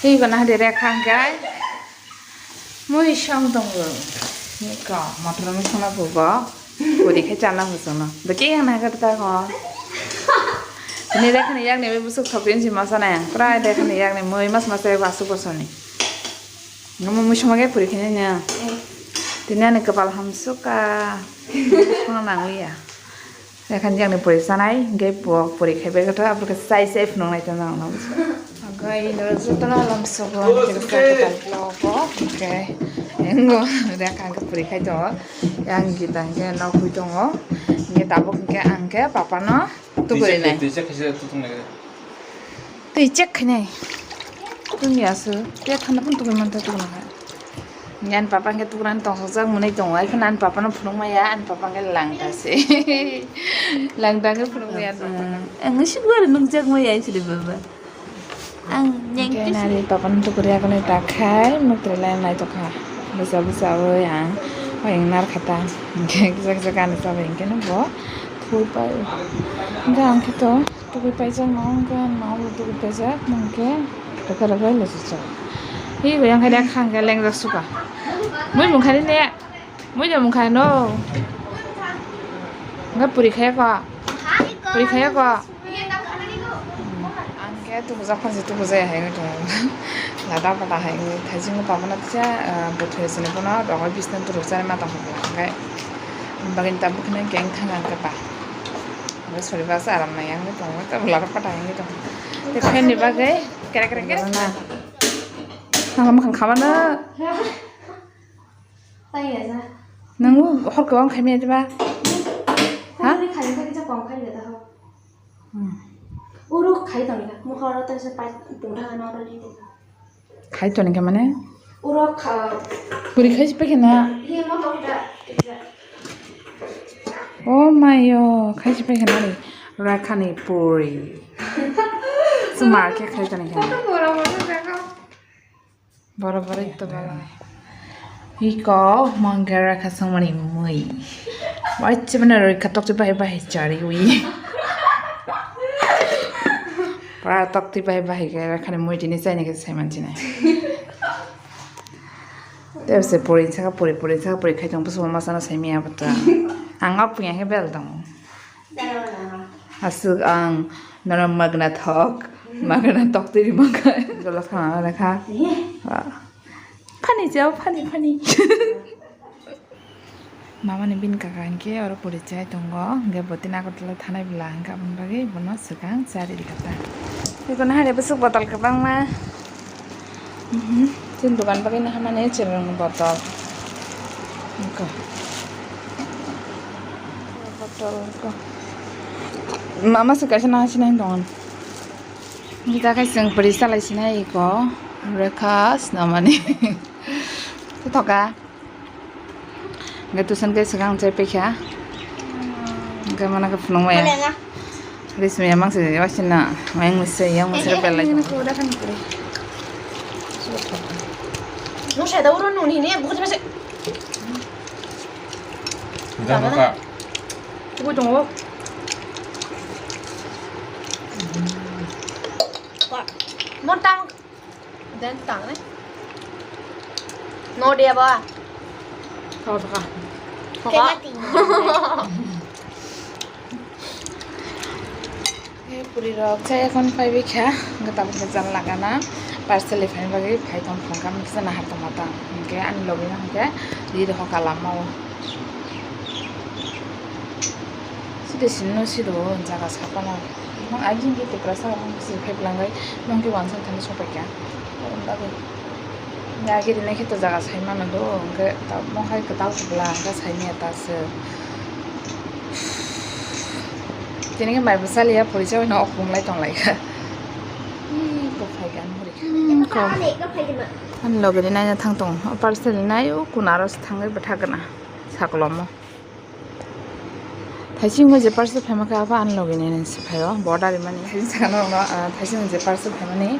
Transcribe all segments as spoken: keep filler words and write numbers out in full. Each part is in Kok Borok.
Twi gana hade rek hangkai. Mui song tongo. Ko motor mui songna bubo. Puri khai chana busono. Beke yang naga ta ko. Ni rek ni yang ni busuk thok din si masa na yang. Pura rek ni yang ni mui mas mas rek asuk bosoni. Ngamo mui soma ge puri khai nya. Tini ani kapal hamsuka. Songna nangwi ya. Ekhan jangni puri sanai, hingke bo puri khaibai kotha, aphuru khe sai sai phunuk nai tong nang nang. Agai, ino jotono alam sogo, hingke sa kwtal vlog o, hingke, engo, rekha hingke puri khai tongo, yang gita hingke nok hui tongo, hingke tabuk hingke ang khe papa no tuguri nai. Twi chek khaisa tutung nai. Twi chek khainai. Tungya se. Tei khanda phun tugui mantha tuguna hai. Ani papa hwnkhe tugrani tongthokjak mwnwi tongo. Ai phano ani papa no phunuk maya, ani papa hwnkhe langta se. Langta hwnkhe phunuk maya ani papa no. Ang si gwari nukjak maya ai sidi baba. Ang nyeng. Hwnkhe nari papa no tuguri agonwi takhai, mwtai lai naitokha. Bwsa bwsa oi ang. Oi ang narkha ta. Hwnkhe kisa kisa gana chabai hwnkhe no bo. Thupaiwi. Hwnkhe ang khe to. Tugui paijak no, hwnkhe ang no tugui paijak, hwnkhe rwkha rwkha bai lachijak. Hi bai ang khe rek hwnkhe lengjak suka. Mui mung khaini ne, mui de mung khaino. Hwnkhe puri khaya ko, puri khaya ko. Ang khe tubujak phansi tubujaya hai wngwi tongo. Lada pada hai wngwi thaising no pabana kisa, ah, bwthai sini bono rogwi bisna turuk chari ma tongkha hwnkhe. Bagwi ta bwkhwnai keng thang ang khe ba. Omo sori basa aram nai yang tongo, tei bwla rok kwtai wngwi tongo. Tei fan ni bagwi kere kere kere. Nang mukhang khabana. Nang hor kwbang khaimya diba? Ha? Uro khai tong ka, mukha oro tei se pai tong thang ano oro ni. Khai toni khe mane? Uro kha. Puri khai si paikhe na? Ye mo to da. Oh my yo, khai si paikhe na re. Rakhani puri. Sumar khe khai toni khe. Bora bora to bala. Iko mangera kha sangmani mui. Wai chibana roi kha tok chibai bai chari wi. Para tok chibai bai kha rakhani mui tini chai ni khe sai man chini. Tei se puri saka puri puri saka puri khai tong pusu ma sana sai miya bata. Ang ap punya he bel tong. Aswk ang nono magna thok, magna tok twi rima kha. Jola khana na kha. Funny jao, funny, funny. Mama ni bin kaka hingke oro puri chai tongo, hingke botino Agartala thanai bwla hingke aboni bagwi bono swkang cha riri kha ta. Eko nahari bwswk botol kwbangma. Mhm. Chini dogan bagwi naharmani chwrwngni botol. Eko. Botol eko. Mama se kaisa naha sinai tongo. Hingke khe chwng puri salai sinai eko. Rekha swnamani. Thoka. Hingke tuition khe swkang chai paikha. Hingke mano khe phunuk maya. Ris maya mangse wasina. Mayang mese yang mese belai. Nung sai da uro nung ni ne buku jebese. Jama ka. Buku tongo. Mon tang. Dan tang ne. No dia ba. Kau saka. Kau ka. Puri rok chai ekhon phaibai kha, hwnkhe tabuk khe jan lagana parcel ni phaina bagwi phai tong thangkha, hwnkhe nahar tongma tang hwnkhe ani logi no hwnkhe ri rokha lama o. Side sini no siro jaga sakano. Nang agini khe tiprasa rok nang bisi phai bwlangwi nang khe uansuk thani sopai kha. Aboni bagwi nang agini khe to jaga sai mano do, hwnkhe tabuk hai kwtal kwbla hwnkhe sai manya ta se. Tini khe mai bwsa liya pori chawi no okung lai tong lai kha. Ih, kok phai kha, ang hori kha. Hmm, kok. Ani logi ni naina thang tong, o parcel ni nai o kuna aro se thangwi bwtha gana sakolomo. Thaising bai je parcel phaima khe abo ani logi ni se phaio, bo dari mani. Thaising sakano, ah, thaising je parcel phaimani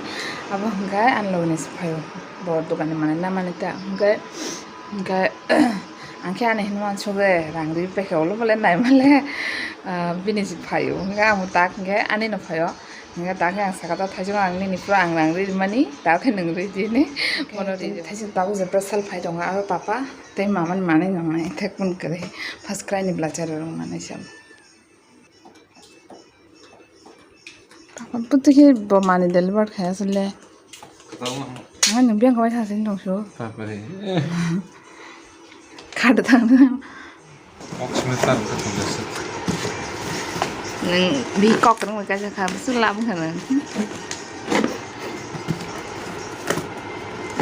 abo hwnkhe ani logi ni se phaio, bo dogan ni manwi na mani ta hwnkhe, hwnkhe ang khe ani hinwi uansuk de rang riwi paikha, ulo bole nai male, ah, bini se phaio, hwnkhe ang bo tak hwnkhe ani no phaio. Hingke takhe ang saka ta thaisok ang nini pura ang rang ri mani, takhe nwng ri di ni. Mono ri thaisok tabuk je bwsal phai tongo, aro papa tei mama ni manwi nang nai thek pun kwrwi. First cry ni bwlachari rok manwi se. Papa putu khe bo mani deliver khai asle. Kwtal ma. Ang nung biang kawai thang sini dong su. Papa re. Khada thang. Oxygen tan ka thang dasa. Nung bi kok rung ka kha su lam kha nung.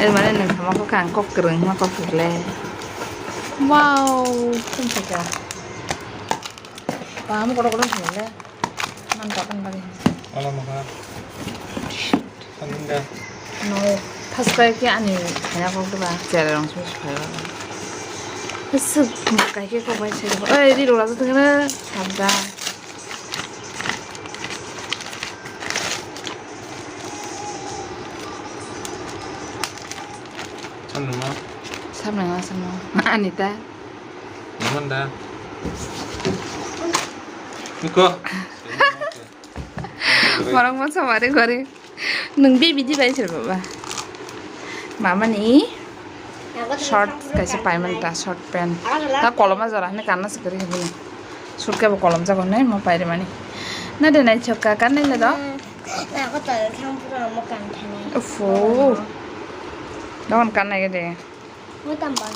Eh, mana nung sama kok kang kok rung ma kok le. Wow, kum sa ka. Paham kotor kotor sini le. Man kapan bagi. Ala maka. Aninda. No, first kai ke ani kaya kok ba, chere rong su su kaya. Su kai ke kok bai se. Oi, di rola tu kena sabda. Sanuma. Sanuma, sanuma. Anita. Naman da. Niko. Borok masa mari gori. Nung bi bidi bai sir baba. Mama ni short kaisa paiman ta short pant. Ta koloma jora hwnwi kanna se kwrwi hwnwi. Short kebo kolom jago hwnwi mo pairi mani. Na de nai chokka kan nai le do. Na ko to thang pura mo kan thani. Ufu. Don kan nai de. Mo tam ban.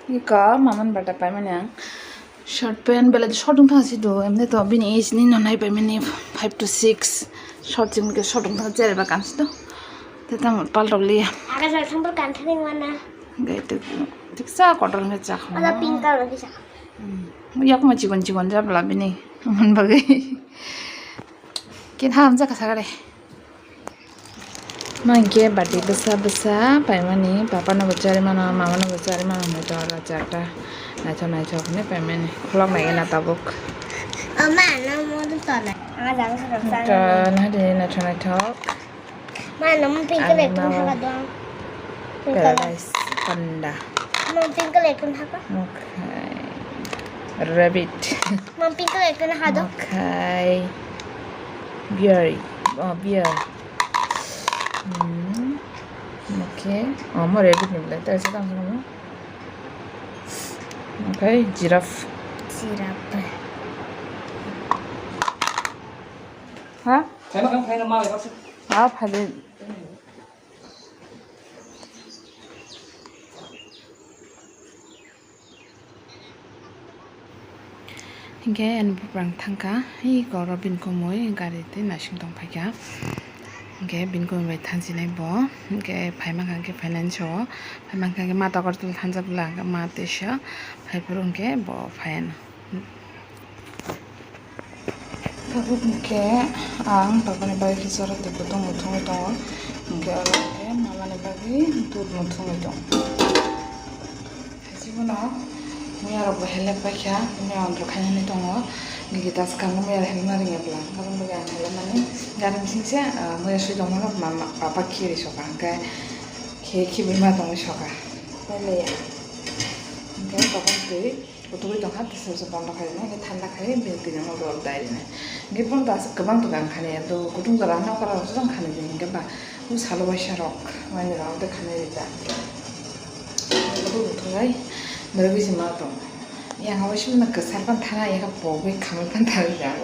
Ika maman bata paimani ang. Short pant belai short wngkha si do, emni to bini age ni no nai paimani five to six. Short chini ke short wngkha chere ba kansi do. Te tamo paltok liya. Aga sa sambal kan thani wana. Gai te tiksa kotor nge chak. Ala pink color kisa. Yak ma chikon chikon jabla bini. Man bagai. Kin ham jaka sagare. Ma hinkhe bati bwsa bwsa paimani, papa no bo charwi mano, mama no bo charwi mano, hwnwi tongo rajak ta. Naithok naithok hwnwi paimani, khulok nai gana tabuk. O ma, no mo dun tonai. Ang jaga sa rok sa. Naithok naithok. Ma, no mo pink color tun haga dong. Paradise panda. Mo pink color tun haga. Okay. Rabbit. Mo pink color tun haga dong. Okay. Beer. Oh, beer. Hmm. Okay. Oh, mo rabbit ni belai. Tei sa tang mo. Okay, giraffe. Giraffe. Ha? Khaina khaina malai baksa. Ha, phale. Hinkhe ani buprang thangkha, hi koro bini kumui gari tei naising tong phaikha. Hinkhe bini kumui bai thansinai bo, hinkhe phaimankha hinkhe finance o, phaimankha hinkhe ma tokar tula thangjak bwla, ma teisa phaiphuru hinkhe bo phaiano. Tabuk hinkhe ang papani bagwi khe chora twi kutung muthungwi tongo, hinkhe oro hinkhe mamani bagwi dudh muthungwi tongo. Haichibono miyarokbo helep paikha, miya ondro khainani tongo, nigi taskang miyar helpna ringya bwla, aboni bagwi ang helepmani gari bisingse, ah, muya swi tongmano mama, papa khiri soka, hinkhe khe khibima tongwi soka, tei leya, hinkhe tokon twi. Kutugwi tongkha, tei sal se bondo khai rwnai, hwnkhe thanda khai bini twi no rwrwk dai rwnai. Hwnkhe bono aswk kwbang twkang khani, ado kutung jora no kwrwrwk se tong khani di, hwnkhe ba o salo waisa rok mani rok de khani rijak. Abo bo thwnglai norok bisi ma tong. Yang abo simi no kwchar pan thana, yang pogwi khamwi pan thana rijak.